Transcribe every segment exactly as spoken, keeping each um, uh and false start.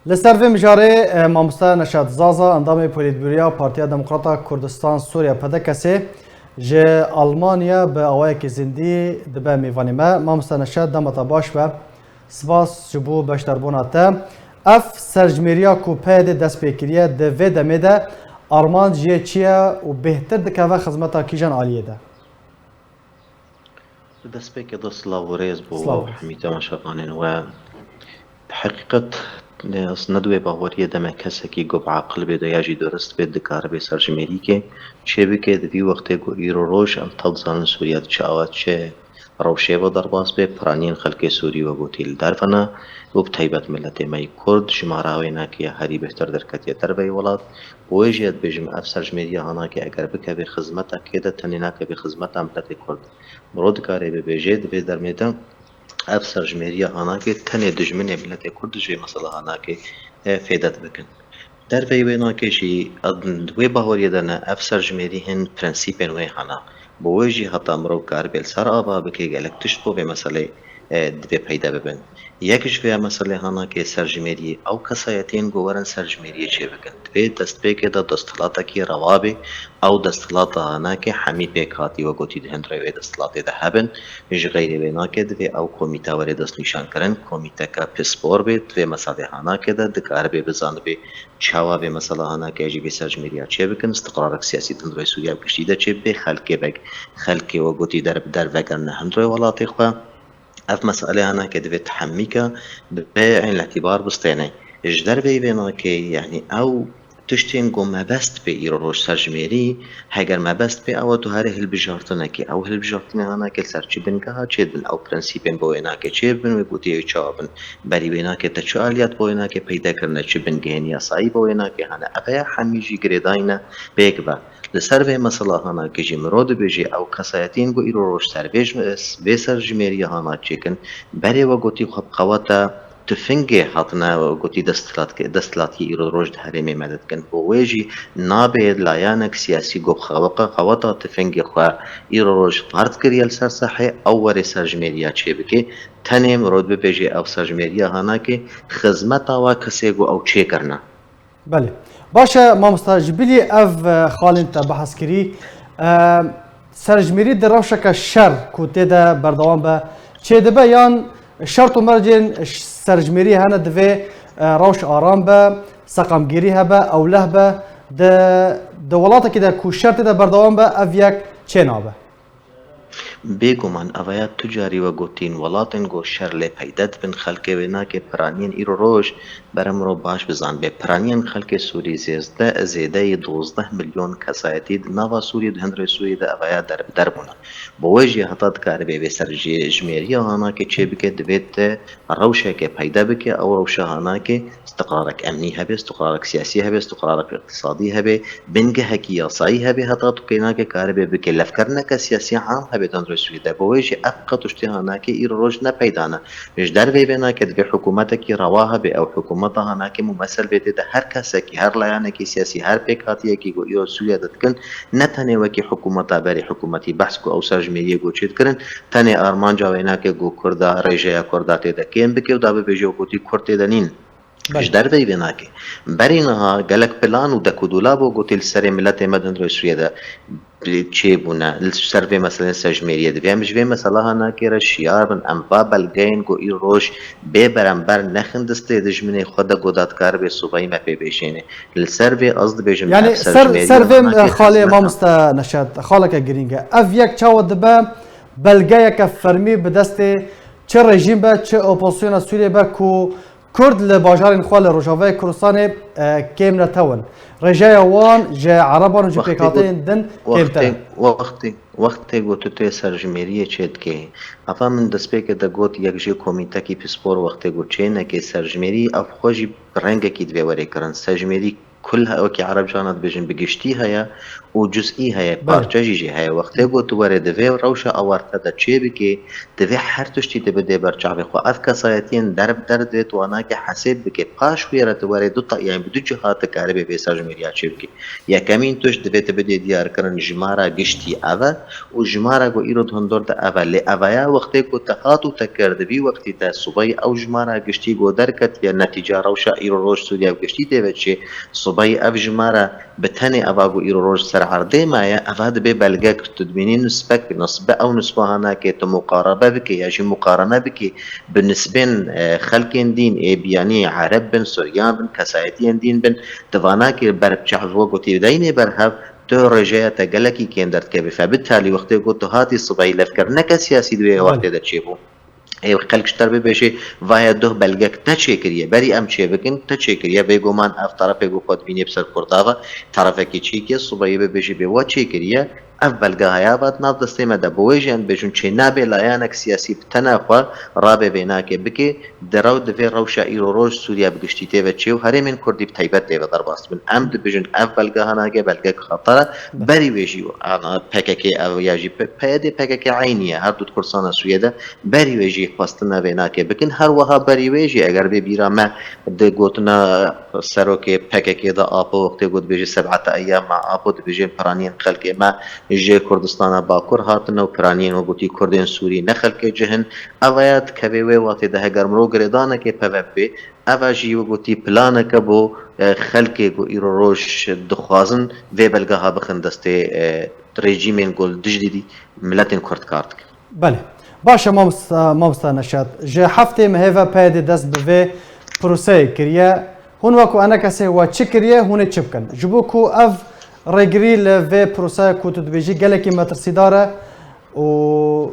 Li ser vê mijarê, e, mamoste Neşet Zaza, endamê Polîtbûroya Partiya Demokrata Kurdistan Sûriye, P D K S, ji Almanya bi awayekî zindî dibe mêvanê me. Mamoste Neşet, dema te baş be. Spas ji bo beşdarbûna te. Ev serjimêriya ku P Y D dest pê kiriye, di vê demê de armanc yê çi ye û bêhtir dikeve xizmeta kîjan aliyê de? Di destpêkê de silav û rêz bo Silav û rêz. Hemî temaşevanên we. Di heqîqet, ne, ez ne di wê baweriyê de me kesekî ku bi aqil bê de ya jî durist bê dikaribe serjimêrîkê çêbike. Di vî wextê ku îro roj em tev dizanin Sûriye di çi awa çi rewşê ve derbas bê, piraniyên xelkê Sûrî wek gotî li derve ne û bi taybet miletê me yê Kurd jimara wê nake ya herî bêhtir derketiye derveyî welat. Bo wê jî ez dibêjim ev serjimêriya hanakê eger bikeve xizmeta kê de, tenê nakeve xizmeta miletê Kurd de. Mirov dikare bibêje di vê dermê de ev serjimêriya hanakê tenê dijminê miletê Kurd ji vê mesela hanakê, e, fêde dibikin. Derveyî wê nake jî, em di wê baweriyê de ne, ev serjimêrî hin prensîpên wê hene. Bo wê jî heta mirov karibe li ser ava bike, gelek tişt bo vê meselê, e, divê peyde bibin. Yek ji vê meselê hanakê serjimêriyê ew kesayetiyên ku werin serjimêriyê çêbikin. Di vê destpêkê de desthilatekî rewa bê, ew desthilata hanakê hemî pêk hatî wek gotî di hundirê wê desthilatê de hebin. Ji xeyrê wê nake divê ew komîte were destnîşankirin, komîteke pispor bê, di vê meselê hanakê de dikaribe bizanibê çawa vê mesela hanakê jî vê serjimêriya çêbikin, istiqrarek siyasî di hundirê Sûriye bi giştî de çêbibe, xelkê vek, xelkê wek gotî der-, dervegerine hundirê welatê xwe. Ev meselê hanakê divê tehemîka bi eyn îtîbar bistêne. Ji derveyî vê nakê, yanî ew tiştên ku mebest bê îro roj serjimêrî, heger mebest bê, ew tu herê hilbijartinekê. Ew hilbijartinê hanakê li ser çi bingeha çêdibin, ew prensîpên bo wê nakê çêbibin, wê gotiyê wê çawa bin. Berî wê nakê te çi aliyat bo wê nakê peyda kirine, çi bingehên yasayî bo wê nakê hene. Ev ya hemî jî girêdayî ne pêk ve. Li ser vê mesela hanakê jî mirov dibêje ew kesayetiyên ku îro roj ser vê ji-, vê serjimêriya hana çêkin, berê we gotî xwe bi qeweta tifingê hatine gotî desthilat-, desthilatiyê îro roj di herêmê me de dikin. Bo wê jî nabe layanek siyasî ku xeweqa-, qeweta tifingê xwe îro roj ferd kiriye li ser sehê, ew were serjimêriya çêbike. Tenê mirov bibêje ev serjimêriya hanakê xizmeta wa kesê ku ew çêkirine. Belê. Baş e, mamosta, ji bilî ev, e, xalên te behs kirî, e, serjimêrî di rewşeke şer ku tê de berdewam be, çêdibe yan şert û mercên serjimêrî hene divê, e, rewş aram be, seqamgirî hebe, ewleh be, di, di welatekî de ku şer tê de berdewam be, ev yek çê nabe? Bêguman, ev ya tu carî we gotîn, welatên ku şer lê peyde dibin, xelkê wê nake piraniyên îro roj bere mirov baş bizanibe. Piraniyên xelkê Sûrî zêzde-, zêdeyî dozdeh milyon kesayetî di nava Sûrî û di hundirê Sûrî de ev ya derbider bûne. Bo wê jî heta dikaribe vê serjimêriya hanakê çêbike, divê te rewşeke peyde bike, ew rewşa hanakê istiqrarek emnî hebe, istiqrarek siyasî hebe, istiqrarek îqtisadî hebe, bingehekî yasayî hebe, heta tu kênake karibe bike levkirineke siyasî am hebe di hundirê Sûrî de. Bo wê jî ev qet tiştê hanakê îro roj ne peyda ne. Ji derveyî vê nake divê hikûmetekî rewa hebe, ew hikûmeta hanakê mumesel bê tê de her kesekî, her layanekî siyasî, her pêkhatiyekî ku îro Sûriye de dikin, ne tenê wekî hikûmeta berê hikûmetî behs ku ew serjimêriyê ku çêdikirin, tenê armanca wê nake ku Kurda, rêjeya Kurda tê de kêm bike û da bibêje wek gotî Kurd tê de nîn. Belê. Ji derveyî vê nake. Berî niha gelek plan û dek û dolab û gotî li serê miletê me di hundirê Sûriye de çêbûne. Li ser vê meseleyê serjimêriyê divê em ji vê mesela hanakê re şiyar bin. Em va belgeyên ku îro roj bê berember nexin destê dijminê xwe de ku da dikaribe suvayî me pê bêşêne. Li ser vê ez dibêjim Yani ev ser, serjimêriya ser vê hanakê xalê xizmeta mamoste Neşet, xaleke girîng e. Ev yek çawa dibe belgeyeke fermî bi destê çi rejîm be, çi opozisyona Sûriyê be ku Kurd li bajarên xwe li Rojavayê Kurdistanê, e, kêm netewin. Rêjeya wan ji Ereban û ji Wextê pêkhateyên got-, din kêmtir wextê, e. Wextê, wextê ku tu tê serjimêriyê çêdikê. Heta min destpêkê de got, yek jê komîtekî pispor wextê ku çênekê serjimêrî, ev xwe jî bi rengekî divê were kirin. Serjimêrî kul he, wekî Erebcana dibêjin bi giştî heye û cuz'î heye, parçe jî jê heye. Wextê ku tu were divê rewşa awarte de çê bikê, divê her tiştî tu bidê ber çavê xwe. Ev kesayetiyên der bi der divê tu wana ke hesêb bikê. Paş wê re tu were du ta-, yani bi du ciha tu karibê vê serjimêriya çê bikê. Yekemîn tişt divê tu bidê diyarkirin jimara giştî ev e û jimara ku îro di hundir de ev e. Lê ev e ya wextê ku te hat û te kir, di vî wextî te subeyî ew jimara giştî ku derketiye netîca rewşa îro roj Sûriye bi giştî tê ve çê, subeyî ev jimara bi tenê eva ku îro roj ser erdê maye, eva dibe belgek tu dibînî nisbek, nisbe ew nisbe hanake tu muqarabe bike ya jî muqarene bike bi nisbên, e, xelkên dîn, ê biyanî Ereb bin, Suryan bin, kesayetiyên dîn bin, di vanakê ber çav we gotî deynê ber hev, tu rêjeya te gelekî kêm derdikeve. Fe bi talî wextê ku tu hatî sibehî levkirineke siyasî di wê Belê. wextê de çêbû. Ê xelk ji te re bibêje, vaye duh belgek te çêkiriye. Berî em çêbikin, te çêkiriye. Bêguman ev terefê ku xwe dibînê bi ser Kurda ve, terefekî çêkiye, sibehî bibêje bê we çêkiriye. Ev belge haya va di nav destê me de. Bi wê jî em dibêjin çê nabe layanek siyasî bi tena xwe rabe vênakê bike. Di rew, di vê rewşa îro roj Sûriye bi giştî tê ve çê û herêmên Kurdî bi taybet tê ve derbas dibin. Em dibêjin ev belge hanake belgek xeter e. Berî wê jî ana P K K ev ya jî P-, P Y D P K K eynî ye. Her du di Kurdistana Sûriye de berî wê jî xwestina vênakê bikin. Her wiha berî wê jî eger bê bîra me di gotina serokê P K K de Apo wextê ku dibêje seb'ete eyyam me Apo dibêje piraniyên xelkê me ji Kurdistana Bakur hatine û piraniyên we gotî Kurdên Sûrî ne xelkê cih in. Ev ya dikeve wê watê de heger mirov girêdanekê peve bibê, ev jî we gotî planeke bo, e, xelkê ku îro roj dixwazin vê belgeha bixin destê, e, rejîmên ku li dijlî miletên Kurd kar dikin. Belê. Baş e, mamosta, mamosta Neşat. Ji heftê mehê ve P Y D dest bi vê proseyê kiriye. Hûn wekû enekesê we çi kiriye, hûn ê çi bikin? Ji bo ku ev rêgirî li vê proseyê ku tu dibêjî gelekî metirsîdar e û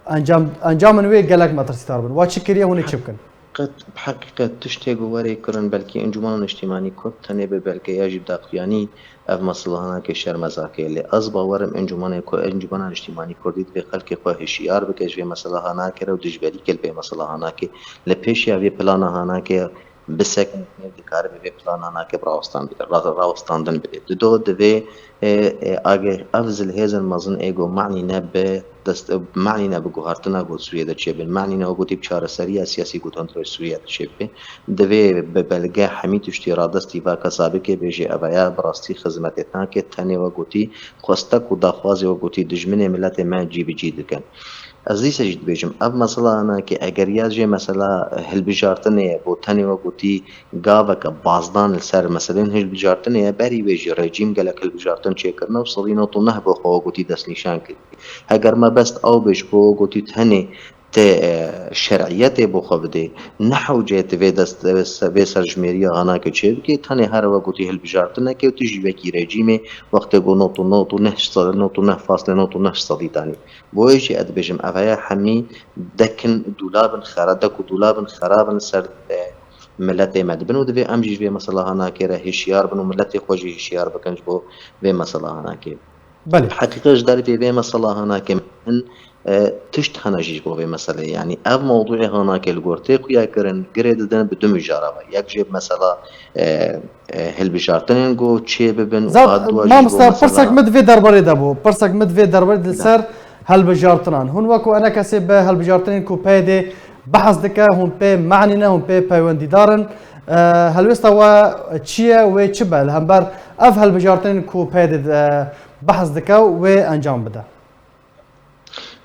encam, encamên wê gelek metirsîdar bin. We çi kiriye, hûn ê çi bikin? Qet, bi heqîqet tiştê ku werê kirin, belkî Encûmena Niştîmanî Kurd tenê bi belgeya jî bi daxuyanî ev mesela hanake şermezar kiriye. Lê ez bawer im Encûmenê Ku-, Encûmena Niştîmanî Kurdî divê xelkê xwe hişyar bike ji vê mesela hanake re û dijberî ke li vê mesela hanake li pêşiya vê plana hanake bisekin, dikare bi vê plana hanake bi rawestan bide, ra-, rawestandin bide. Dido divê, e, e, age ev zilhêzin mezin ê ku manî ne bi dest, manî ne bi guhartina ku Sûriye de çêbin, manî ne wek gotî bi çareseriya siyasî ku tundrê Sûriye de çêbin. Divê bi belge hemî tiştî radestî va kesa bike, bêjê ev ya bi rastî xizmetê nake, tenê wek gotî xwestek û daxwazê wek gotî dijminê miletê me cî bi cî dikin. Ez dîsa jî dibêjim, ev mesela hanake eger ya jê mesela hilbijartinê ye, bo tenê wek gotî gaveke bazdan li ser meselên hilbijartinê ye, berî wê jî rejîm gelek hilbijartin çêkirine û sedî nod û neh bo xwe wek gotî destnîşan kir. Heger mebest ew be ji bo gotî tenê tê, e, şer'iyetê bo xwe bidê, ne hewce tu vê dest, vê se-, vê serjimêriya hanake çêbikê, tenê here we gotî hilbijartineke û tu jî wekî rejîmê wextê ku nod û nod û neh sed, nod û neh faslê nod û neh sedî danî. Bo wê jî ez dibêjim, ev heye hemî dekin dûlabin xera-, dek û dûlabin xerabin li ser, e, miletê me dibin û divê em jî ji vê mesela hanakê re hişyar bin û miletê xwe jî hişyar bikin ji bo vê mesela hanakê. Belê. Heqîqet ji dervê vê mesela hanakê min, e, tişt hene jî ji bo vê meseleyê. Yanî ev mewdûê hanakê li gor tê xuyakirin, girê didin bi du mijara ve. Yek jê bi mesela, e, e, hilbijartinên ku çê bibin û Zaf, a dua jî ji bo mamosta, mesela pirsek min di vê derbarê de bû. Pirsek min di vê derbarê di Be. ser hilbijartinan. Hûn wekû enekesê bi hilbijartinên ku P Y D behs dike, hûn pê manî ne, hûn pê peywendîdar in. E, helwêsta we çi ye, wê çi be? Li hember ev hilbijartinên ku P Y D de behs dike û wê encam bide.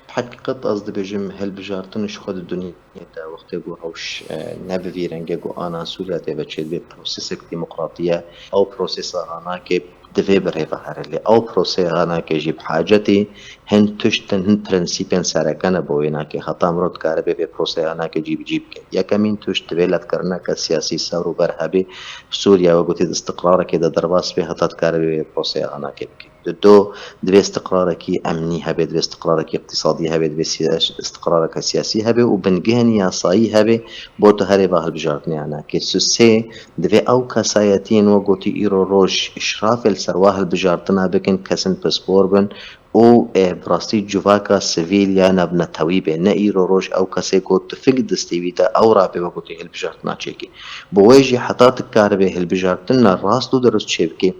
Bi heqîqet ez dibêjim, hilbijartin ji xwe di dinyê de wextê ku rewş, e, ne bi vî rengê ku ana Sûriya tê ve çêdibê prosesek demokratî ye. Ew prosesa hanakê divê bi rê ve here. Lê ew proseyê hanakê jî bi hacetî hin tişt in, hin prensîpên sereke ne bo wênakê. Heta mirov dikare bê vê proseyê hanakê cî bi cî bike. Yekemîn tişt divê levkirineke siyasî ser û ber hebe. Sûriye wek gotî di istiqrarekê de derbas bê heta dikare bê vê proseyê hanakê bike. Di do, divê istiqrarekî emnî hebe, divê istiqrarekî iqtîsadî hebe, divê siya-, istiqrareke siyasî hebe û bingehên yasayî hebe bo tu herê va hilbijartinê hanakê. Sê, divê ew kesayetiyên wek gotî îro roj îşrafê li ser wa hilbijartina bikin, kesin pispor bin û e, bi rastî civaka sivîl ya navnetewî be. Ne îro roj ew kesê ku tifik destê wî de ew rabe wekutî hilbijartina çêkê. Bi wê jî heta tu karibe hilbijartina rast û dirust çêbikê,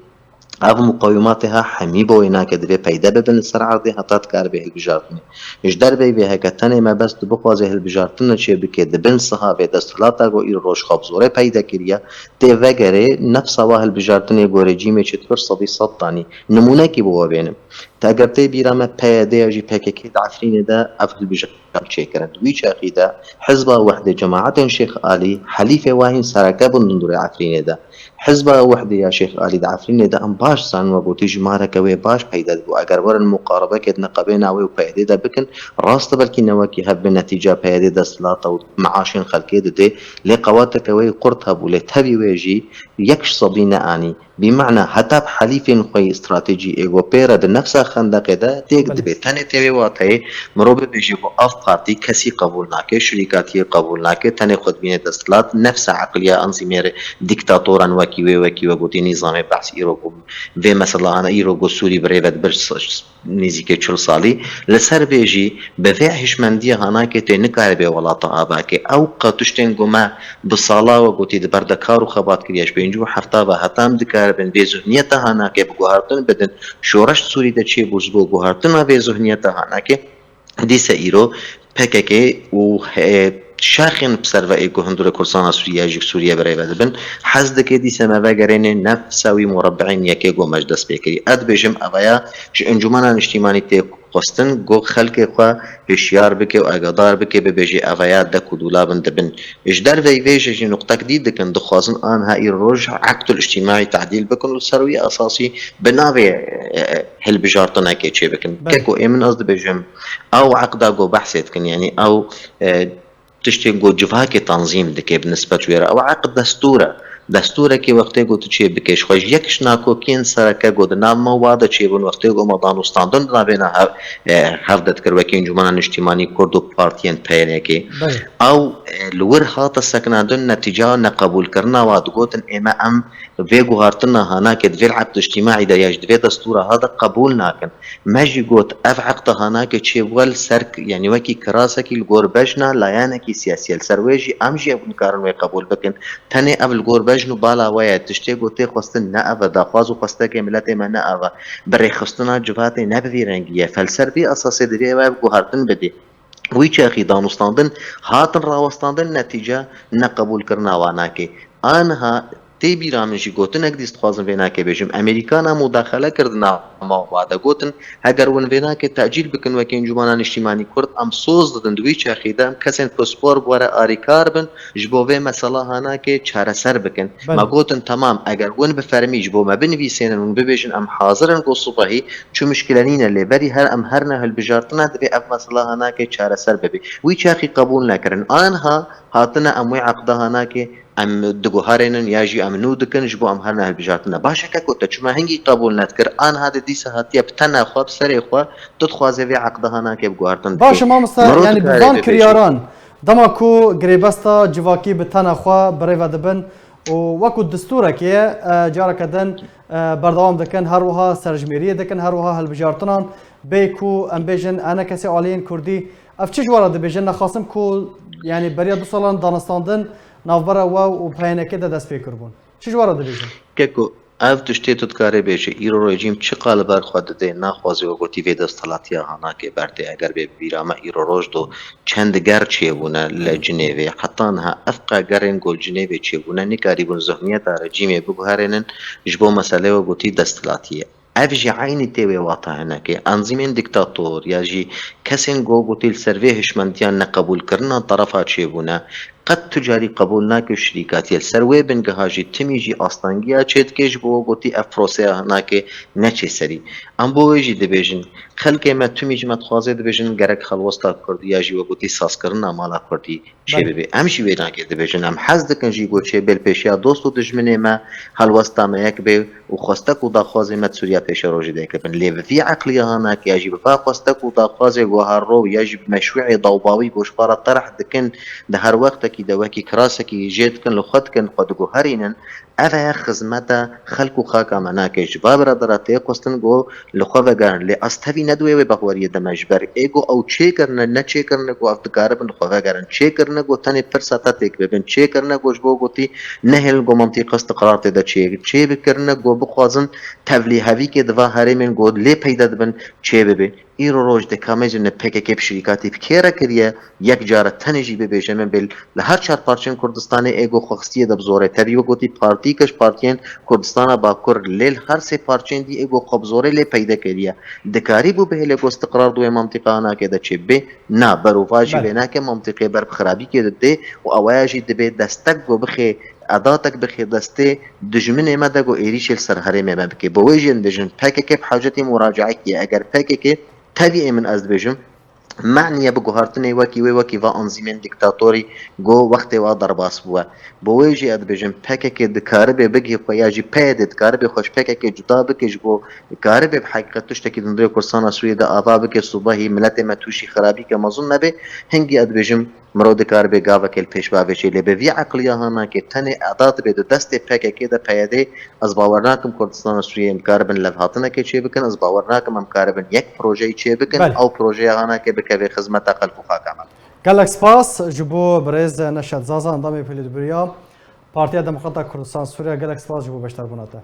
ev muqewimatê ha hemî bo wê nake, divê peyde bibin li ser erdê heta tu karibe hilbijartinê. Ji derveyî vê heke tenê mebest tu bixwaze hilbijartina çêbikê di bin siha vê desthilata ku îro roj xwe bi zorê peyde kiriye, tê vegerê nefsa wa hilbijartinê ku rejîmê çêdikir sedî sed danî. Nimûnekî bo we bênim. Te eger tê bîra me P Y D ya jî P K K di Efrînê de ev hilbijartin çêkirin. Di wî çaxî de Hizba Wehdê Cemaetên Şêx Alî helîfê wa hîn sereke bûn di hundirê Efrînê de. Hizba Wehdê ya Şêx Alî di Efrînê de em baş zanin, wek gotî jimareke wê baş peyde dibû. Eger werin muqaribekê di neqebê navê û P Y D de bikin, rast e belkî ne wekî hev bi netîca P Y D desthilata û meaşên xelkê didê, lê qewateke wê qurt hebû, lê tevî wê jî yek ji sedî neanî. Bîmana heta bi helîfên xwe yê stratejî ê ku pê re di nefsa xendeqê de têk Belê. Dibe. Tenê tê wê wateyê mirov bibêje ku ev partî kesî qebûl nake, şirîkatiyê qebûl nake, tenê xwe dibîne desthilat, nefsa eqliya enzîmê dîktatoran wekî wê, wekî we gotî nîzamê behs îro ku vê mesela hana îro ku Sûrî bi rê ve dibir s-, s-, nêzîkê çil salî. Li ser vê jî bi vê hişmendiya hanakê tê nikaribe welata ava ke. Ew qe tiştên ku me bi sala we gotî di ber de kar û xebat kiriye, ji pêncî û hefta ve heta em dikaribin vê zihniyeta hanakê bi guhertin bidin. Şoreş Sûrî de çêbû ji bo guhertina vê zihniyeta hanakê. Dîse îro P K K û, e, şerxên bi ser ve ê ku hundirê Kurdistana Sûriye jî Sûriye bi rê ve dibin. Hez dike dîse me vegerêne nefsa wî murebbeyên yekê ku me ji dest pê kirî. Ez dibêjim ev ya ji Encûmena Niştîmanî tê xwestin ku xelkê xwe hişyar bike û agadar bike, bibêje ev ya dek û dûlab in dibin. Ji derveyî vê jî, jî nuqtek dî dikin, dixwazin anha îro roj eqdul îctîmaî tadîl bikin û ser wî esasî bi navê, e, e, hilbijartinekê çêbikin. Belê. Keko ê min ez dibêjim, ew eqda ku behsê dikin, yanî ew, e, tiştên ku civakê tanzîm dike bi nisbet wê re, ew eqd destûr e. Destûrekê wextê ku tu çê bike, ji xwe ji yek ji nakokiyên sereke ku di nav me û wa de çêbûn, wextê ku me danûstandin di navêna hev, e, hev de dikir, wekî Encûmena Niştîmanî Kurd û partiyên P Y N'ê. Belê. Ew, e, li wir hate sekinandin, netîca neqebûlkirina wa digotin, ê me em vê guhartina hanakê di vê eqd îctîmaî de ya jî di vê destûra ha de qebûl nakin. Me jî got, ev eqda hanakê çêbûye li ser, yanî wekî kirasekî li gor bejna layanekî siyasî ye. Li ser wê jî em jî ev nikarin wê qebûl bikin. Tenê ev li gor bejn û bala we ye. Tiştê ku tê xwestin ne ev e. Daxwaz û xwestekê miletê me ne ev e. Bi rêxistina civatê ne bi vî rengî ye. Fel ser vî esasê divê ew ev guhertin bidî. Wî çaxî danûstandin hatin rawestandin, netîce neqebûlkirina wa nake. Aniha tê bîra min jî gotinek dî, dixwazim vê nake bêjim. Amerîkana mudaxele kir di nav ma wa de, gotin, heger win vê nake tecîl bikin wekî Encûmena Niştîmanî Kurd, em soz didin di wî çaxî de em kesên pispor bi we re arîkar bin, ji bo vê mesela hanakê çareser bikin. Belê. Me gotin, temam, eger win bi fermî ji bo me binivîsênin, win bibêjin, em hazir in ku sibehî çi muşkile nîne, lê berî her em herine hilbijartina, divê ev mesela hanakê çareser bibe. Wî çaxî qebûl nekirin. Aniha hatine em wê eqda hanakê em diguherênin ya jî em nû dikin ji bo em herine hilbijartina. Baş e, keko, te çima hingî qebûl nedikir? Aniha de dîsa hatiye bi tena xwe, bi serê xwe, tu dixwazê vê eqda hanakê bi guhertin bikî. Baş e, mamoste, Mirov yanî bi dikare van bibêje. Kiryaran, dema ku girêbesta civakî bi tena xwe bi rê ve dibin û wekû distûrekê ye, e, careke din, e, berdewam dikin, her wiha serjimêriyê dikin, her wiha hilbijartinan bê ku em bêjin ENKSê aliyên Kurdî. Ev çi ji we re dibêjin? Nexasim ku, yanî beriya du salan danistandin navbera we û P Y N'ê de dest pê kiribûn. Çi ji we re dibêjin? Keko, ev tiştê tu dikarê bêjî, îro rejîm çiqa li ber xwe didê, naxwaze we gotî vê desthilatiya hanakê berdê. Eger bê bîra me îro roj do çend ger çêbûne li Cinêvê. Heta niha ev qe gerên ku li Cinêvê çêbûne, nikarîbûn zihniyeta rejîmê biguherênin ji bo meselê we gotî desthilatiyê. Ev jî eynî tê wê wata hinekê. Enzîmên dîktator ya jî kesên ku gotî li ser vê hişmendiyan neqebûlkirina terefa çêbûne, qet tu carî qebûl nake û şirîkatiyê li ser wê bingeha jî timî jî astengiya çêdike ji bo gotî ev proseya hinakê neçê serî. Em bo wê jî dibêjin, xelkê me timî ji me dixwaze dibêjin gerek helwesta Kurdî ya jî we gotî sazkirina mala Kurdî çê Belê. Bibe. Em jî wê nake dibêjin. Em hez dikin jî ku çê bê li pêşiya dost û dijminê me helwesta me yek bê û xwestek û daxwazê me di Sûriya pêşerojê de yek bibin. Lê bi vî eqliya hanakê ya jî bi va xwestek û daxwazê ku her roj ya jî bi meşrûê dawbawî ku ji xwe re terh dikin, di her wextekî de wekî kirasekî jê dikin, li xwe dikin, xwe diguherînin, Ev e xizmeta xelk û xaka me nake. Ji va biradara tê xwestin ku li xwe vegerin. Lê ez tevî ne di wê wê bexweriyê de me ji ber ê ku ew çêkirine, neçêkirine ku ev dikaribin li xwe vegerin. Çêkirine ku tenê pirsa te têk bibin. Çêkirine ku ji bo gotî nehêlin ku mantîqa istiqrar tê de çê, çê bikirine ku bixwazin tevlîhevîkê di va herêmên ku lê peyde dibin çê bibe. Îro roj dikame jî ne P K K bi şirîkatî bi kê re kiriye, yek cara tenê jî bibêje min bê li her çar parçeyên Kurdistanê ê ku xwe xistiye de bi zorê. Tevî wek gotî partî ke ji partiyên Kurdistana Bakur lê li her sê parçeyên dî ê ku xwe bi zorê lê peyde kiriye. Dikarî bû bihêle ku istiqrar di wê mantîqa nake de çê bê? Na, berovajî Belê. Vê nake, mantîqê ber bi xirabîkê didê û eweya jî dibê destek ku bixê, edatek bixê destê dijminê me de ku êrîşê li ser herêmê me bike. Bo wê jî em dibêjin P K K bi hacetî muracaekî ye. Eger P K K tevî ê min ez dibêjim, maniye bi guhartinê wekî wê wekî va anzîmên dîktatorî ku wextê wa derbas bûye. Bo wê jî ez dibêjim P K K dikaribe bigihê xwe ya jî P Y D dikaribe xwe ji P K K cuda bike ji bo karibe bi heqîqet tiştekî di hundirê Kurdistana Sûriyê de ava bike, subahî miletê me tûşî xirabîke mezin nebe. Hingî ez dibêjim mirov dikaribe gaveke li pêş bavêje lê bi vî eqliya hanakê tenê eda dibe di destê P K K de P Y D. Ez bawer nakim Kurdistana Sûriyê em karibin levhatinekê çê bikin. Ez bawer nakim em karibin yek projeyî çê bikin. Belê. Ew projeya hanakê bikeve xizmeta xelk û xaka me. Gelek spas ji bo birêz Neşet Zaza, endamê Pêlîdbiriya Partiya Demokrata Kurdistan Sûriye. Gelek spas ji bo beşdarbûna te.